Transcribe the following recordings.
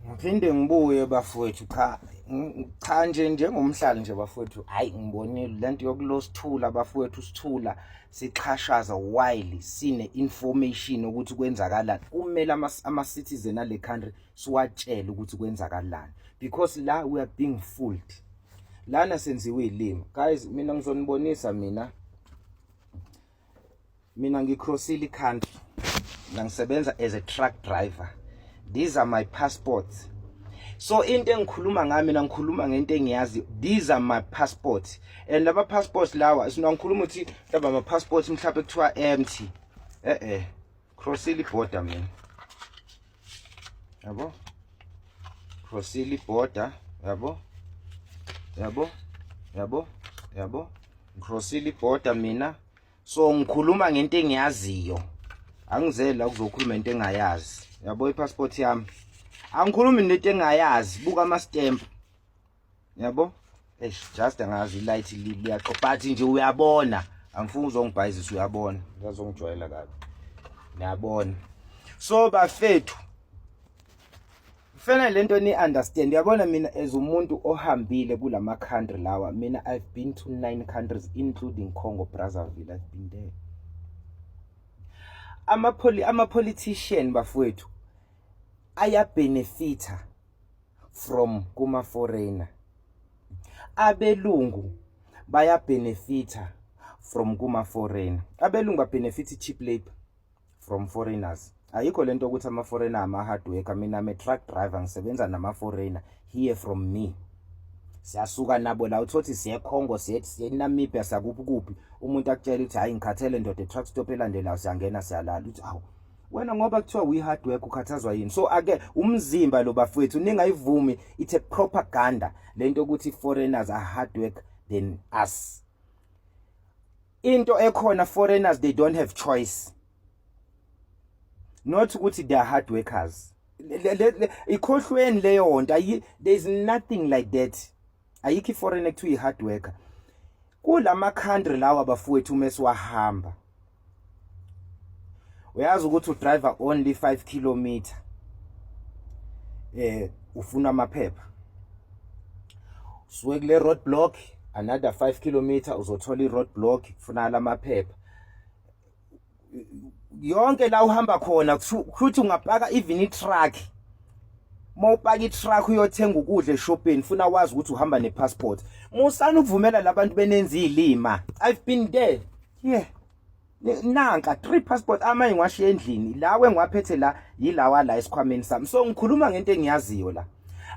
Ngiphinde ngibuye bafowethu. Cha, cha nje, njengomhlali nje bafowethu, hayi, ngibonile lento yokulosithula bafowethu, sithula sixhashaza while sine information ukuthi kwenzakalani. Kumele ama citizen ale country siwatshele ukuthi kwenzakalani, because la we are being fooled lana, senziwe ilimi. Guys, mina ngizonibonisa. Mina ngicrossile country, ngisebenza as a truck driver. These are my passports. So into engikhuluma ngayo mina, ngikhuluma ngento engiyazi. These are my passports, and laba passports lawa, sino ngikhuluma ukuthi laba ama passports mhlawumbe kuthiwa empty. Crossile border mina, yabo, crossile border, yabo, yabo, yabo, yabo, crossile border mina. So ngikhuluma ngento engiyaziyo, angizeli la kuzokhuluma into engayazi. Yabo, ipassport yami, angikhulumi nento engayazi. Buka ama stamp, yabo. Eish, just angazi, light liyaxo, but nje uyabona, angifuni uzongibhayizisa, uyabona, ngazongijwayela kabi, niyabona. So bafethu, fanele lento ni understand. Uyabona, mina as umuntu ohambile kulama country lawa, mina I've been to nine countries, including Congo Brazzaville. I've been there. Ama politician bafowethu aya benefita from kuma foreigner. Abelungu baya benefita from kuma foreigner. Abelungu ba benefit cheap labor from foreigners. Ayikho lento ukuthi ama foreigner ama hard worker. Mina I'm a truck driver, ngisebenza nama foreigner. Hear from me. Siyasuka nabo la, uthothi siye Congo, siye Namibia, sakuphi kuphi. Umuntu akutshela ukuthi, "Hayi, ngikhathele ndoda, truck stop elandelayo siyangena, siyalala." Uthi, "Awu wena, ngoba kuthiwa we hard work, ukhathazwa yini?" So ake umzimba lo bafowethu, ningayivumi. It's a propaganda lento ukuthi foreigners are hard work than us. Into ekhona, foreigners, they don't have choice, not ukuthi they are hard workers. Ikhohlweni leyo nto. There is nothing like that. Ayikho iforeigner ekuthiwa i-hard worker kulama country lawa bafowethu. Uma siwahamba, uyazi ukuthi udriver only 5 km, ufuna amaphepha. Suke kule road block, another 5 km uzothola i-road block, kufunakala amaphepha. Yonke la uhamba khona, kuthi ungapaka even i-truck, mawupaka i-truck uyothenga ukudla eshopeni, funa wazi ukuthi uhamba ne-passport. Musana ukuvumela labantu benenza izilima. I've been there. Yeah, nanka three passport, amanye ngiwashiya endlini, lawe ngiwaphethe la, yilawa la esikhwameni sami. So ngikhuluma ngento engiyaziyo la.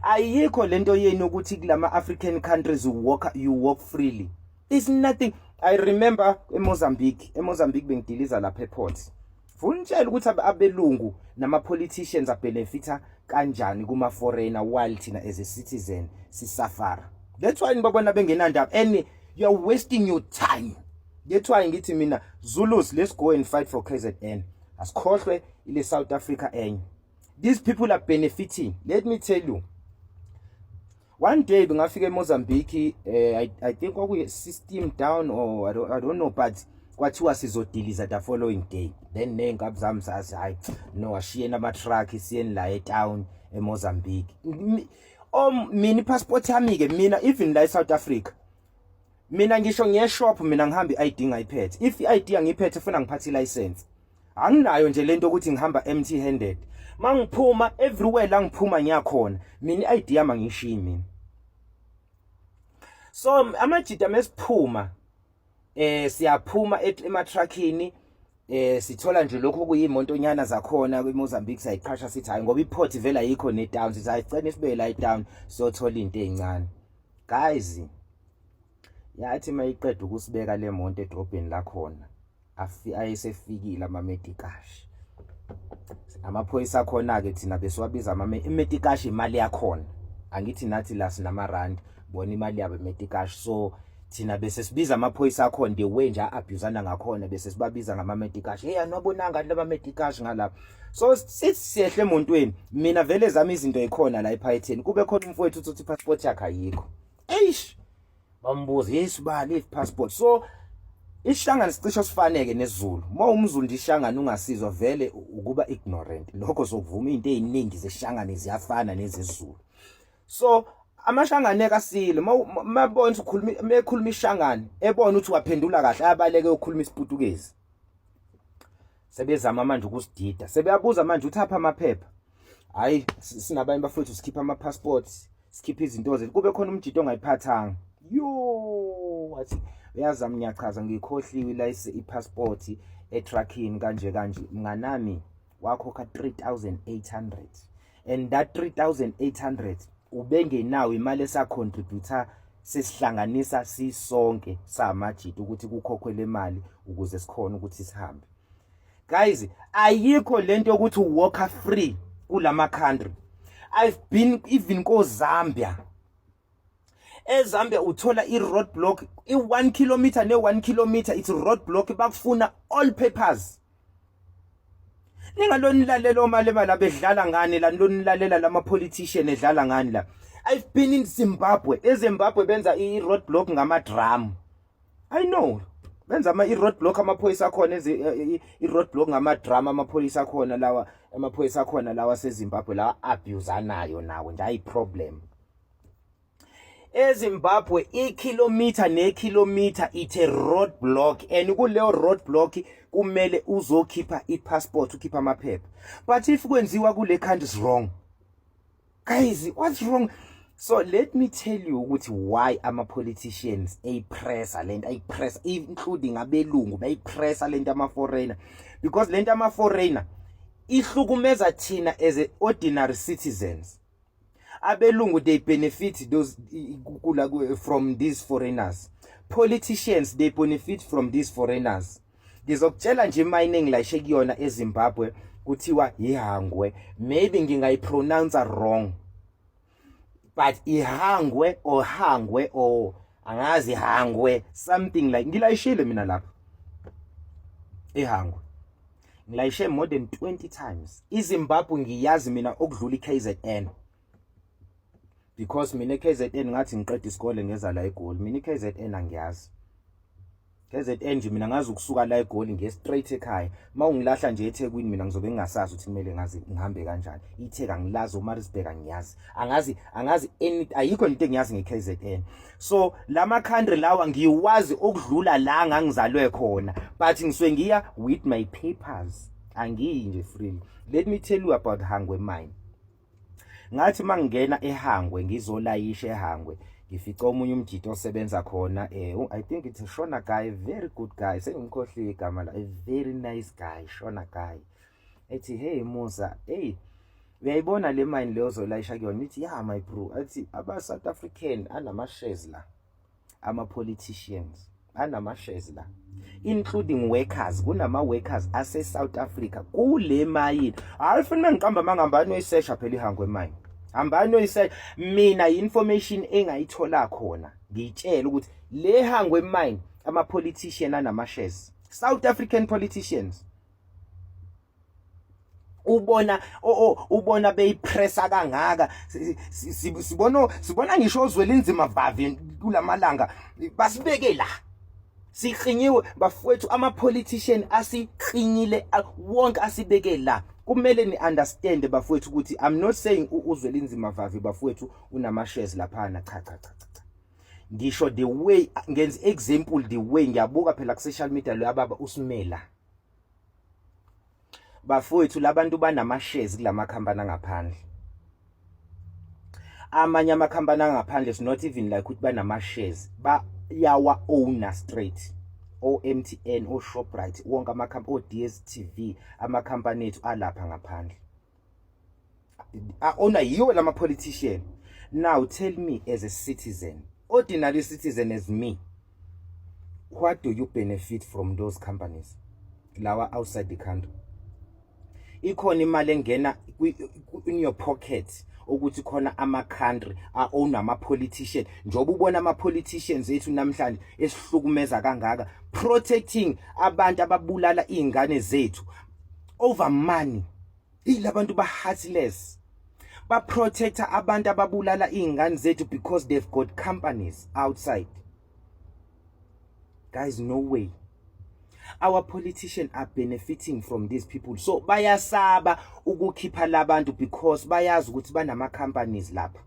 Ayikho lento yenu ukuthi kulama African countries you walk freely. There's nothing. I remember eMozambique, eMozambique bengidiliza lapha eport. Funa utshela ukuthi abelungu nama politicians abenefita kanjani kuma foreigner while thina as a citizen sisafara. That's why nibabona bengenandaba and you are wasting your time. That's why ngithi mina, Zulus, let's go and fight for KZN. Asikhohlwe ile South Africa enye. These people are benefiting. Let me tell you, one day bengafika eMozambique, I think kwakuyi system down or I don't know, but kwathiwa sizodiliza the following day. Then ney'nkabi zami sathi, "Hayi no, ashiyeni ama-truck, siyeni la etown eMozambique." Mina ipassport yami-ke, mina even la e-South Africa, mina ngisho ngiye shop, mina ngihamba i-ID ngayiphethe. If i-ID angiyiphethe, funa ngiphathe i-license. Anginayo nje lento ukuthi ngihamba empty handed. Mangiphuma everywhere la ngiphuma ngiyakhona, mina i-ID yami angishiyi mina. So amajita mesiphuma, siyaphuma ematruckini, sithola nje lokho kuyimoto nyana zakhona kweMozambique, sayiqhasha. Sithi hayi, ngoba iport vele ayikho netown, sithi hayi, cela sibe la etown, siyothola into ezincane. Guys, yathi mayiqeda ukusibeka le monto edrobheni lakhona, ayesefikile ama-metikash, amaphoyisa akhona ke. Thina besiwabiza ama-metikash, imali yakhona. Angithi nathi la sinamarandi, bona imali yabo imetikash. So thina bese sibiza amaphoyisa akhona the way nje abusana ngakhona, bese sibabiza ngama-metikash. Hey, anwabonanga laba metikash ngalapha. So sithi siyehle emontweni, mina vele zami izinto ikhona la ephaketheni, kube khona umfowethu uthi passport yakhe ayikho. Eish, bambuza, "Yes, bani passport?" So Ishangane sicishe sifaneke nesiZulu. Uma umZulu nje ishangane ungasizwa vele ukuba ignorant. Lokho sokuvuma izinto eziningi zeshangane ziyafana nezesiZulu. So amashangane kasile mabona ukuthi ukhuluma mekhuluma ishangane ebona ukuthi waphendula kahle ayabaleke ukukhuluma isiPutukezi. Sebezama manje ukusidida. Sebeyabuza manje uthi apha amaphepha. Hayi, sinabanye bafowethu, sikhipha ama passports, sikhipha izinto zethu, kube khona umjito ongayiphathanga. Yo, wathi uyazama, ngiyachaza, ngikhohliwe la i-passport etruckini kanje kanje. Mnganami, wakhokha 3800 and that 3800 ubengenawo imali esa-contributor sesihlanganisa sisonke samajita ukuthi kukhokhwe le mali ukuze sikhone ukuthi sihambe. Guys, ayikho lento yokuthi walk free kulama country. I've been even ko Zambia. EZambia uthola i-road block i-1 kilometer ne-1 kilometer, it's road block, bakufuna all papers. Ningaloni lalela omalema la bedlala ngani la, nilonilalela lama politician edlala ngani la. I've been in Zimbabwe. EZimbabwe benza i-road block ngama drum. I know benza ama i-road block, amaphoyisa akhona i-road block ngama drum, amaphoyisa akhona lawa, amaphoyisa akhona lawa seZimbabwe lawa abusanayo nawo nje, ayi problem. EZimbabwe ikhilomitha nekhilomitha it's a road block and kuleyo road block kumele uzokhipha i-passport, ukhipha amaphepha. But if kwenziwa kule country is wrong. Guys, what's wrong? So let me tell you ukuthi why ama politicians ayipressa lento, ayipressa, including abelungu bayipressa lento ama foreigner, because lento ama foreigner ihlukumeza thina as a ordinary citizens. Abelungu, they benefit those kula from these foreigners. Politicians, they benefit from these foreigners. Ngizokutshela nje, mining la kuyona eZimbabwe kuthiwa iHangwe, maybe ngingayipronounce wrong, but iHangwe or Hangwe or angazi, Hangwe, something like. Ngilayishile mina lapha eHangwe, ngilayishe more than 20 times. IZimbabwe ngiyazi mina okudlula iKZN because mina eKZN ngathi ngiqeda isikole ngeza la eGoli. Mina iKZN angiyazi. KZN nje mina ngazi ukusuka la eGoli ngiye straight ekhaya. Uma ungilahla nje eThekwini mina ngizobe ngingasazi ukuthi kumele ngazi ngihambe kanjani. iTheku angilazi, uMaritzburg angiyazi, angazi, angazi any, ayikho into engiyazi ngeKZN. So lama country lawa ngiwazi okudlula la ngangizalwe khona, but ngisuke ngiya with my papers, angiyi nje freely. Let me tell you about Hangwe mine. Ngathi mangingena eHangwe ngizolayisha eHangwe, ngifica omunye umjito osebenza khona, I think it's a Shona guy, very good guy, sengimkhohliwe igama la, a very nice guy, Shona guy. Ethi, "Hey Musa, hey, uyayibona le mine leyo ozolayisha kuyona?" Ithi, "Yeah, my bro." Athi aba South African anama shares la, ama politicians anama shares la, including workers, kunama workers ase South Africa kule mayini. Hayi, funa ngiqamba mangambani, oyisesha phela iHangwe mine, hambani oyisesha. Mina information engayithola khona ngiyitshela ukuthi le Hangwe mine ama politician anama shares, South African politicians. Ubona ubona beyipressa kangaka, sibona ngisho oZwelinzima Vavi kulamalanga basibeke la, siklinyiwe bafowethu, ama politician asiklinyile wonke asibeke la. Kumele ni understand bafowethu ukuthi I'm not saying uZwelinzima Vavi bafowethu unama shares laphana. Cha, cha, cha, cha. Ngisho the way ngenza example, the way ngiyabuka phela ku social media lo yababa usimela bafowethu, labantu banama shares kulama company angaphandle. Amanye amakhampani angaphandle is not even like ukuthi banama shares, bayawa owner straight, o MTN, o Shoprite, wonke amakhampani, o DStv, amakhampani ethu alapha ngaphandle a-owner yiwo lama politician. Now tell me, as a citizen, ordinary citizen as me, what do you benefit from those companies lawa outside the country? Ikhona imali engena in your pocket ukuthi khona ama country a own ama politician? Njoba ubona ama politicians ethu namhlanje esihlukumeza kangaka, protecting abantu ababulala izingane zethu over money. Ilabantu ba heartless, ba protecta abantu ababulala izingane zethu because they've got companies outside. Guys, no way. Our politicians are benefiting from these people, so bayasaba ukukhipha labantu because bayazi ukuthi banama companies lapha,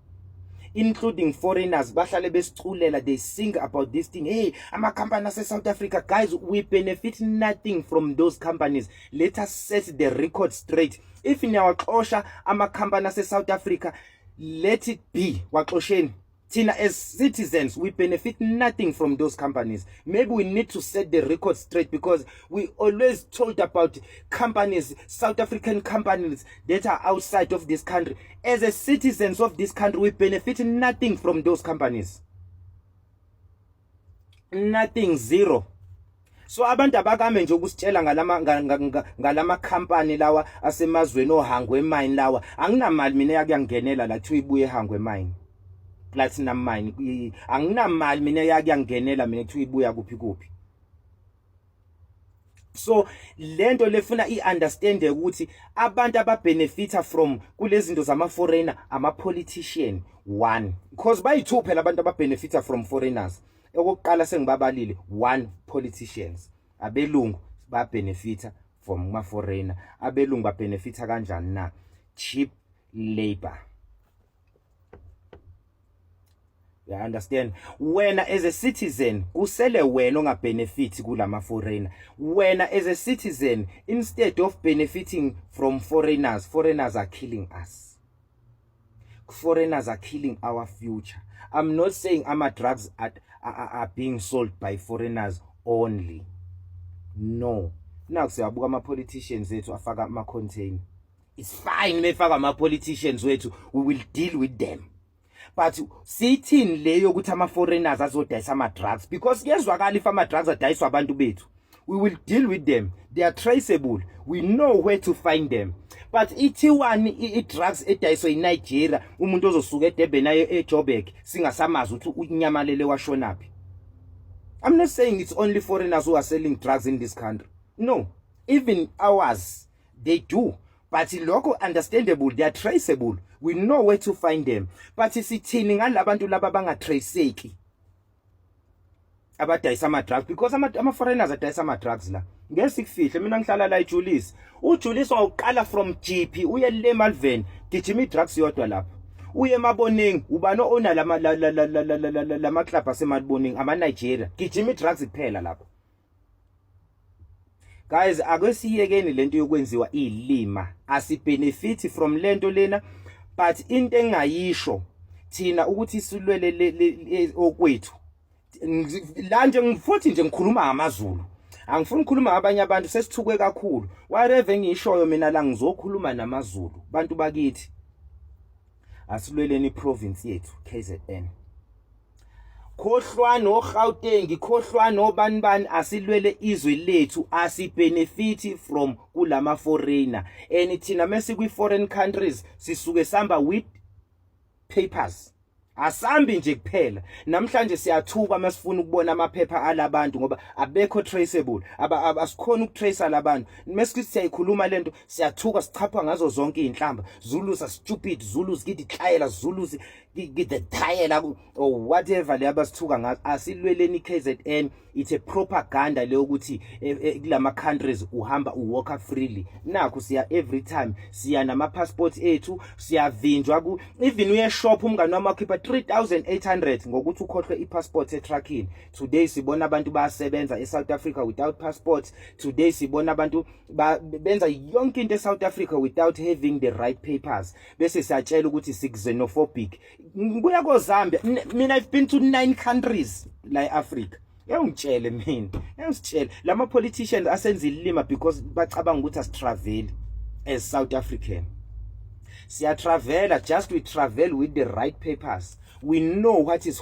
including foreigners. Bahlale besiculela, they sing about this thing, "Hey, ama company ase South Africa." Guys, we benefit nothing from those companies. Let us set the record straight. If niyawaxosha ama company ase South Africa, let it be, waxosheni. Thina as citizens, we benefit nothing from those companies. Maybe we need to set the record straight because we always told about companies, South African companies that are outside of this country. As a citizens of this country, we benefit nothing from those companies, nothing, zero. So abantu abakame nje ukusitshela ngalama company lawa asemazweni, oHangwe Mine lawa. Anginamali mina yakuyangenela la kuthiwa ibuye eHangwe Mine, platinum mine. Anginamali mina yakuyangenela mina kuthiwa ibuya kuphi kuphi. So lento lefuna iunderstand ukuthi abantu ababenefita from kulezi zinto zama foreigner, ama politician one, because bayi2 phela abantu ababenefita from foreigners. Okokuqala sengibabalile, one, politicians. Abelungu babenefita from kuma foreigner. Abelungu babenefita kanjani na? Cheap labor. You understand? Wena as a citizen, kusele wena ongabenefit kulama foreigner. Wena as a citizen, instead of benefiting from foreigners, foreigners are killing us. Foreigners are killing our future. I'm not saying ama drugs are being sold by foreigners only. No. Naku siyabuka ama politicians ethu afaka ama container. It's fine mefaka ama politicians wethu, we will deal with them. But sithini leyo ukuthi ama foreigners azodayisa ama drugs? Because kuyezwakala if ama drugs adayiswa abantu bethu, we will deal with them. They are traceable, we know where to find them. But ithiwani i-drugs edayiswa iNigeria, umuntu ozosuka eDurban aye eJoburg, singasamazi ukuthi unyamalele washonaphi? I'm not saying it's only foreigners who are selling drugs in this country. No, even ours, they do. But lokho understandable, they are traceable, we know where to find them. But sithini ngalabantu laba bangatraceki abadayisa ama drugs? Because ama foreigners adayisa ama drugs la, ngeke sikufihle. Mina ngihlala la eJulius. UJulius wawuqala from GP uye le Malvern, gijima i-drugs yodwa lapha. Uye eMaboneng, ubani owner lama club aseMaboneng? Ama Nigeria. Gijima i-drugs kuphela lapha. Guys, ake siyekeni lento yokwenziwa ilima. Asibenefit from lento lena, but into engayisho thina ukuthi silwele okwethu la nje. Futhi nje ngikhuluma ngamaZulu, angifuni ukukhuluma ngabanye abantu, sesithukwe kakhulu. Whatever engiyishoyo mina la, ngizokhuluma namaZulu. Bantu bakithi, asilweleni iprovince yethu, KZN. Khohlwa noGauteng, khohlwa nobani bani, asilwele izwe lethu. Asibenefit from kulama foreigner, and thina mase kwi foreign countries sisuke samba with papers, asambi nje kuphela. Namhlanje siyathuka masifuna ukubona amaphepha alabantu ngoba abekho traceable, asikhona ukutrace labantu. Mesithi siyayikhuluma lento, siyathuka, sichapha ngazo zonke izinhlamba. "Zulus are stupid, Zulus kidiklayela, Zulus kidethayela," or whatever le abasithuka ngazo. Asilweleni KZN. It's a propaganda leyo ukuthi kulama countries uhamba uwalka freely. Nakho siya every time, siya nama passport ethu, siyavinjwa ku even uye shop, umngani wami wakhipha 3800 ngokuthi ukhohlwe ipassport etruckini. Today sibona abantu bayasebenza eSouth Africa without passport. Today sibona abantu benza yonke into eSouth Africa without having the right papers, bese siyatshela ukuthi sixenophobic. Ngibuya koZambia mina, I've been to 9 countries la eAfrica. Engitshele mina, engitshele lama politicians asenza ilima because bacabanga ukuthi asitravel as South African. Siya-travela, just we travel with the right papers. We know what is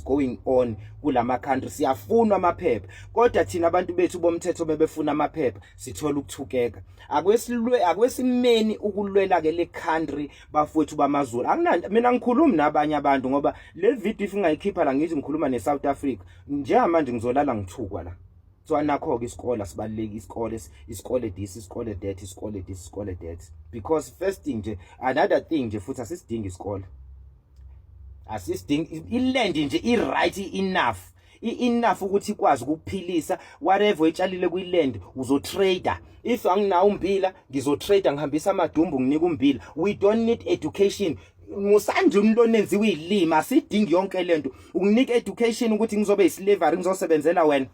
going on kulama country. Siyafunwa amaphepha, kodwa thina abantu bethu bomthetho bebefuna amaphepha, sithola ukuthukeka. Akwesilwe, akwesimeni ukulwela ke le country, bafowethu bamaZulu. Akunanto, mina ngikhulumi nabanye abantu ngoba le video if ngingayikhipha la ngithi ngikhuluma neSouth Africa, njengamanje ngizolala ngithukwa la. So nakho ke isikole sibaluleki, isikole, isikole this, isikole that, isikole this, isikole that. Because first thing nje, another thing nje futhi, asisidingi isikole, asisidingi iland nje, i right enough. I-enough ukuthi ikwazi ukukuphilisa. Whatever oyitshalile kwi-land, uzotrader. If anginawo umbila, ngizotrader, ngihambisa amadumbu, nginika umbila. We don't need education. Musanje umlona enziwe ilima, asidingi yonke lento. Ukunika education ukuthi ngizobe islavery, ngizosebenzela wena?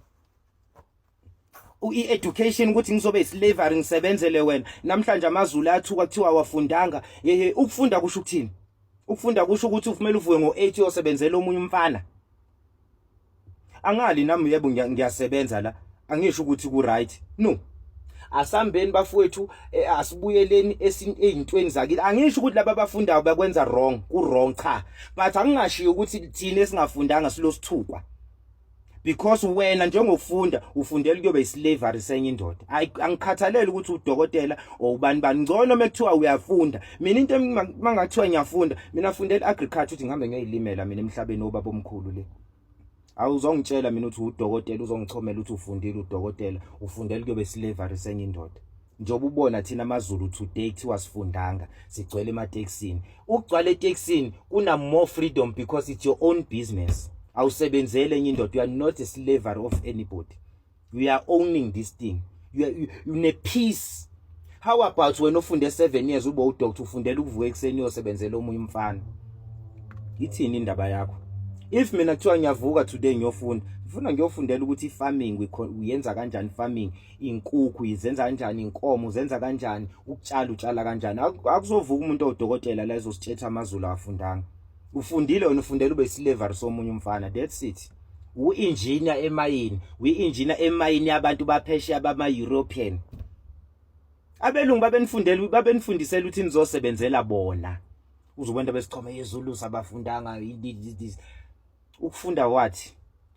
I-education ukuthi ngizobe islavery, ngisebenzele wena? Namhlanje amaZulu ayathuka, kuthiwa awafundanga. Yehe, ukufunda kusho ukuthini? Ukufunda kusho ukuthi ufumele uvuke ngo-8 uyosebenzela omunye umfana? Angali nami, yebo, ngiyasebenza la, angisho ukuthi ku right. No, asambeni bafowethu, asibuyeleni ey'ntweni zakithi. Angisho ukuthi laba abafundayo bakwenza wrong, ku-wrong, cha, but angingashiyo ukuthi thina esingafundanga silosithukwa, because wena njengofunda ufundela kuyobe islavery senye indoda. Angikhathaleli ukuthi udokotela or ubani bani, ngcono mekuthiwa uyafunda. Mina into mangathiwa ngiyafunda, mina fundela agriculture, ukuthi ngihambe ngiyoyilimela mina emhlabeni obaba omkhulu le. Awuzongitshela mina ukuthi udokotela, uzongichomela ukuthi ufundile udokotela, ufundela kuyobe slavery senye indoda. Njengoba ubona thina amaZulu today kuthiwa sifundanga, sigcwele ematekisini. Ukugcwala etekisini kuna more freedom because it's your own business, awusebenzele enye indoda. You are not a slavery of anybody, you are owning this thing, you ne peace. How about wena ofunde 7 years, ube udoctor, ufundela ukuvuka ekuseni uyosebenzela omunye umfana? Ithini indaba yakho? If mina kuthiwa ngiyavuka today ngiyofunda, ngifuna ngiyofundela ukuthi i-farming uyenza kanjani, farming inkukhu izenza kanjani, inkomo uzenza kanjani, ukutshala utshala kanjani. Akuzovuka umuntu owudokotela la ezositshetha amaZulu afundanga. Ufundile wena, ufundela ube slavery somunye umfana, that's it. U-engineer emayini, uyi-engineer emayini yabantu baphesheya, bama-European, abelungu. Babenifundela, babenifundisela ukuthi nizosebenzela bona. Uzobona besichome yeZulu sabafundanga. Ukufunda wathi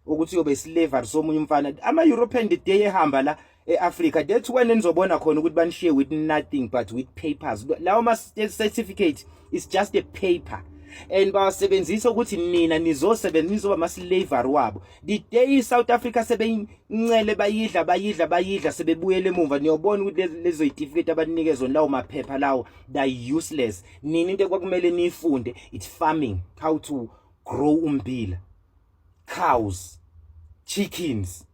ukuthi uyobe slavery somunye umfana. Ama-European, the day ehamba la e-Africa, that's when nizobona khona ukuthi banishiye with nothing but with papers. Lawo ma-certificate is just a paper and bawasebenzisa ukuthi nina nizosebenza, nizoba ama-slavery wabo. The day i-South Africa sebeyincele, bayidla, bayidla, bayidla, sebebuyela emuva, niyobona ukuthi lezo yitifiketi abanikeza lawo maphepha lawo, they useless. Nini into ekwakumele niyifunde, it's farming, how to grow umbila, cows, chickens.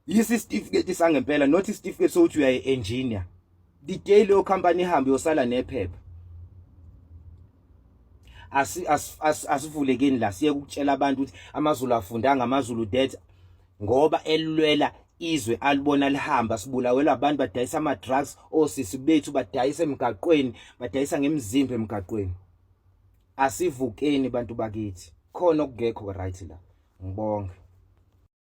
Yisi isitifiketi sangempela, not isitifiketi sokuthi uyayi engineer. The day leyo company ihambe, uyosala nephepha. Asivulekeni la, siye ukutshela abantu ukuthi amaZulu afundanga, amaZulu that, ngoba elwela izwe alibona lihamba. Sibulawelwa abantu badayisa ama drugs, osisi bethu badayisa emgaqweni, badayisa ngemizimba emgaqweni. Asivukeni bantu bakithi, khona okungekho right la. Ngibonge.